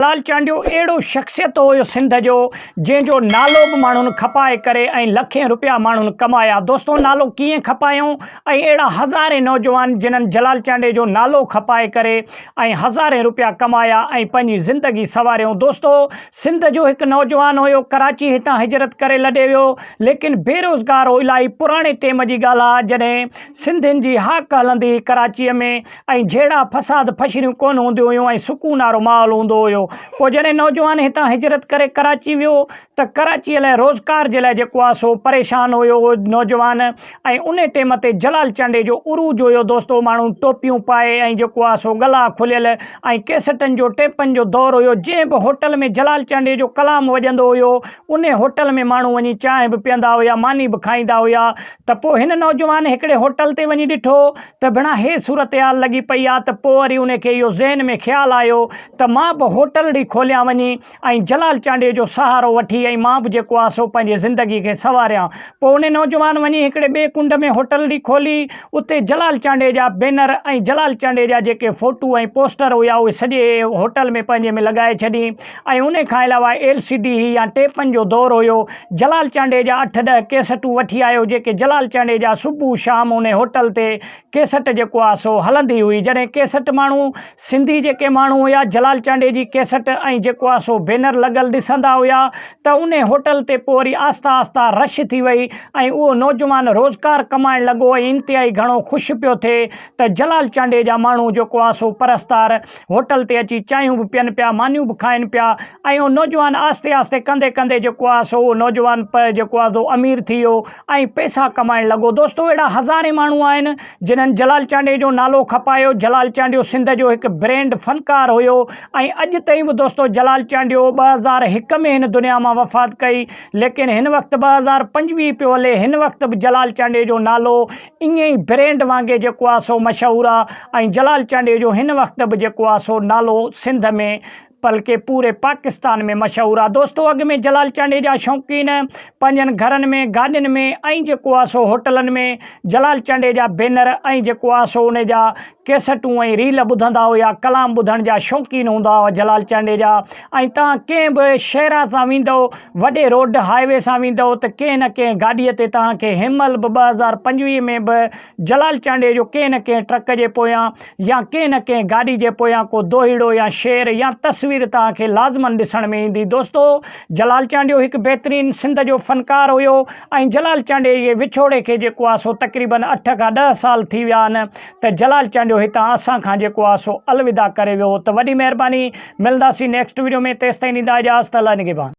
جلال چانڊيو اهڙو شخصيت هيو سنڌ جو جنهن جو نالو به ماڻهن کپائي ڪري ۽ لکين روپيا ماڻهن ڪمايا دوستو نالو ڪيئن کپايائون ۽ اهڙا هزارين نوجوان جنھن جلال چانڊيي جو نالو کپائي ڪري ۽ هزارين روپيا ڪمايا ۽ پنهنجي زندگي سنواريائون دوستو سنڌ جو هڪ نوجوان هيو ڪراچي هتان هجرت ڪري لڏي ويو ليڪن بيروزگار هو الاهي پراڻي ٽيم جي ڳالهه آ جڏهن سنڌين جي هاڪ هلندي هئي ڪراچيء ۾ ۽ جهيڙا فساد فشريون ڪونه هونديون هيون ۽ سڪون وارو ماحول هوندو هيو. پوء جڏهن نوجوان هتان هجرت ڪري ڪراچي ويو ته ڪراچيء لاء روزگار جي لاء جيڪو آهي سو پريشان هيو اهو نوجوان ۽ انهي ٽيم تي جلال چانڊيي جو عروج هيو دوستو ماڻهو ٽوپيون پائي ۽ جيڪو آهي سو ڳلا کليل ۽ ڪيسٽن جو ٽيپن جو دور هيو جنهن به هوٽل ۾ جلال چانڊيي جو ڪلام وڄندو هيو انهي هوٽل ۾ ماڻهو وڃي چانهه به پيئندا هيا ماني به کائيندا هيا ته پوء هن نوجوان هڪڙي هوٽل تي وڃي ڏٺو ته ڀيڻا هي صورتحال لڳي پئي آ ته پوء وري ان کي اهو ذهن ۾ خيال آيو ته مان به هوٽلڙي کوليان وڃي ۽ جلال چانڊيي جو سهارو وٺي ۽ مان به جيڪو آ سو پنهنجي زندگي کي سنواريان. پوء ان نوجوان وڃي هڪڙي ٻئي ڪنڊ ۾ هوٽلڙي کولي اتي جلال چانڊيي جا بينر ۽ جلال چانڊيي جا جيڪي فوٽو ۽ پوسٽر هيا اهي سڄي هوٽل ۾ پنهنجي ۾ لڳائي ڇڏي ۽ ان کان علاوه ايل سي ڊي هئي يا ٽيپن جو دور هيو جلال چانڊيي جا اٺ ڏهه ڪيسٽون وٺي آيو جيڪي جلال چانڊيي جا صبح شام انهي هوٽل تي ڪيسٽ جيڪو آ سو هلندي هئي جڏهن ڪيسٽ ماڻهو سنڌي جيڪي ماڻهو هيا جلال چانڊيي جي ڪيسٽ ۽ جيڪو آ سو بينر لڳل ڏسندا هيا ته انهي هوٽل تي پوء وري آستا آستا رش ٿي وئي ۽ اهو نوجوان روزگار ڪمائڻ لڳو ۽ انتهائي گهڻو خوش پيو ٿئي ته جلال چانڊيي جا ماڻهو جيڪو آ سو پرستار هوٽل تي اچي چانهيون به پين پيا، مانيون به کائن پيا ۽ اهو نوجوان آهستي آهستي ڪندي ڪندي جيڪو آهي سو اهو نوجوان پ جيڪو آهي سو امير ٿي ويو ۽ پئسا ڪمائڻ لڳو. دوستو اهڙا هزارين ماڻهو آهن جنھن جلال چانڊيي جو نالو کپايو. جلال چانڊيو سنڌ جو هڪ برينڊ فنڪار هيو ۽ اڄ تائين به دوستو جلال چانڊيو 2001 ۾ هن دنيا مان وفات ڪئي ليڪن هن وقت 2025 پيو هلي هن وقت به جلال چانڊيي جو نالو ائين ئي برينڊ وانگي جيڪو آ سو مشهور آ ۽ جلال چانڊيي جو هن وقت به جيڪو آ سو نالو سنڌ ۾ بلڪه پوري پاڪستان ۾ مشهور آ دوستو اڳ ۾ جلال چانڊيي جا شوقين پنهنجن گهرن ۾ گاڏين ۾ ۽ جيڪو آ سو هوٽلن ۾ جلال چانڊيي جا بينر ۽ جيڪو آ سو ان جا ڪيسٽون ۽ ريل ٻڌندا هيا ڪلام ٻڌڻ جا شوقين هوندا هئا جلال چانڊيي جا ۽ توهان ڪنهن به شهرا سان ويندؤ وڏي روڊ هاء وي سان ويندؤ ته ڪنهن نه ڪنهن گاڏيء تي توهان کي هن مهل به 2025 ۾ به جلال چانڊيي جو ڪنهن نه ڪنهن ٽرڪ جي پويان يا ڪنهن نه ڪنهن گاڏي جي پويان ڪو دوهيڙو يا شعر يا تصوير توهان کي لازمن ڏسڻ ۾ ايندي دوستو جلال چانڊيو هڪ بهترين سنڌ جو فنڪار هيو ۽ جلال چانڊيي جي وڇوڙي کي جيڪو آهي سو تقريبن اٺ کان ڏهه سال ٿي ويا آهن ته جلال چانڊيو هتان اسان کان جيڪو آ سو الوداع ڪري ويو ته وڏي مهرباني ملنداسين نيڪسٽ وڊيو ۾ تيستائين ڏيندا اجازت الله نگهبان.